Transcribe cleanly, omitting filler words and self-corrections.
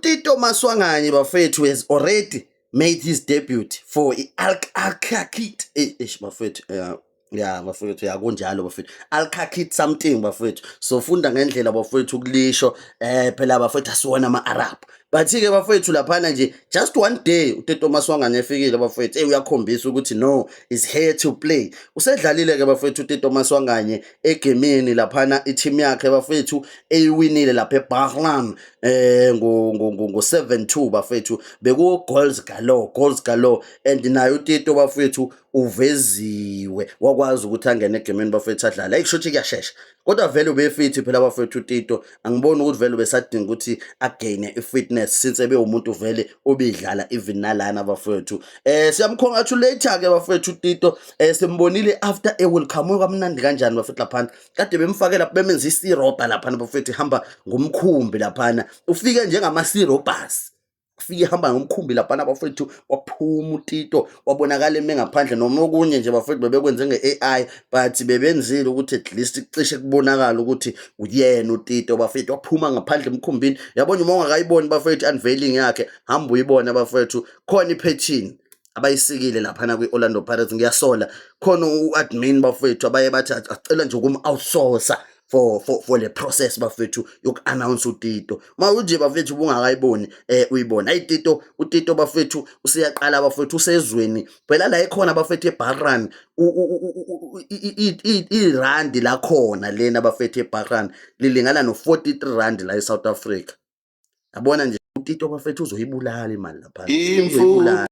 UTito Maswanganyi, bafethu, has already made his debut for i-Al Alkakit. Eish bafethu, ya bafethu, ya kunjalo bafethu, Alkakit something bafethu. So funda ngendlela bafethu ukulisho, phela bafethu asiwona ama-Arab. But-ke bafethu, laphana nje just one day uTito Maswanganyi efikile bafethu, uyakhombisa ukuthi no, is here to play. Usedlalile-ke bafethu uTito Maswanganyi egemini laphana, i-team yakhe bafethu eyiwinile lapha eBahrain ngo 7-2 bafethu. Beku goals galore, goals galore, and naye uTito bafethu uveziwe, wakwazi ukuthi angene egemini bafethu, adlale. Ayikusho ukuthi kuyashesha, kodwa vele ubefithi phela bafethu uTito. Angiboni ukuthi vele ubesadinga ukuthi againe i-fitness since ebe umuntu vele obidlala even nalana bafethu. Siyamcongratulate ke bafethu uTito. Simbonile after a welcome kamnandi kanjani bafethu laphana, kade bemfakela, bemenza isirobha laphana bafethu, ihamba ngomkhumbi laphana, ufike njengama sea robbers, ufike ihamba ngomkhumbi laphana bafethu. Waphuma uTito, wabonakala eme ngaphandle, noma okunye nje bafethu bebekwenze nge-AI, but bebenzile ukuthi at least cishe kubonakala ukuthi uyena uTito bafethu. Waphuma ngaphandle emkhumbini, yabona. Uma ungakayiboni bafethu unveiling yakhe, hamba uyibone bafethu. Khona iphethini abayisikile laphana kwi-Orlando Pirates, ngiyasola khona u-admin bafethu abaye bathi acela nje ukum-outsourca for le process bafethu yoku-announce uTito. Ma unje bafethu ubungakayiboni, uyibona. Hayi Tito, uTito bafethu useyaqala bafethu, usezweni phela la ekhona bafethu eBahrain. Irandi lakhona lena bafethu eBahrain lilingana no-43 rand la eSouth Africa. Yabona nje uTito bafethu uzoyibulala imali lapha, uzoyibulala.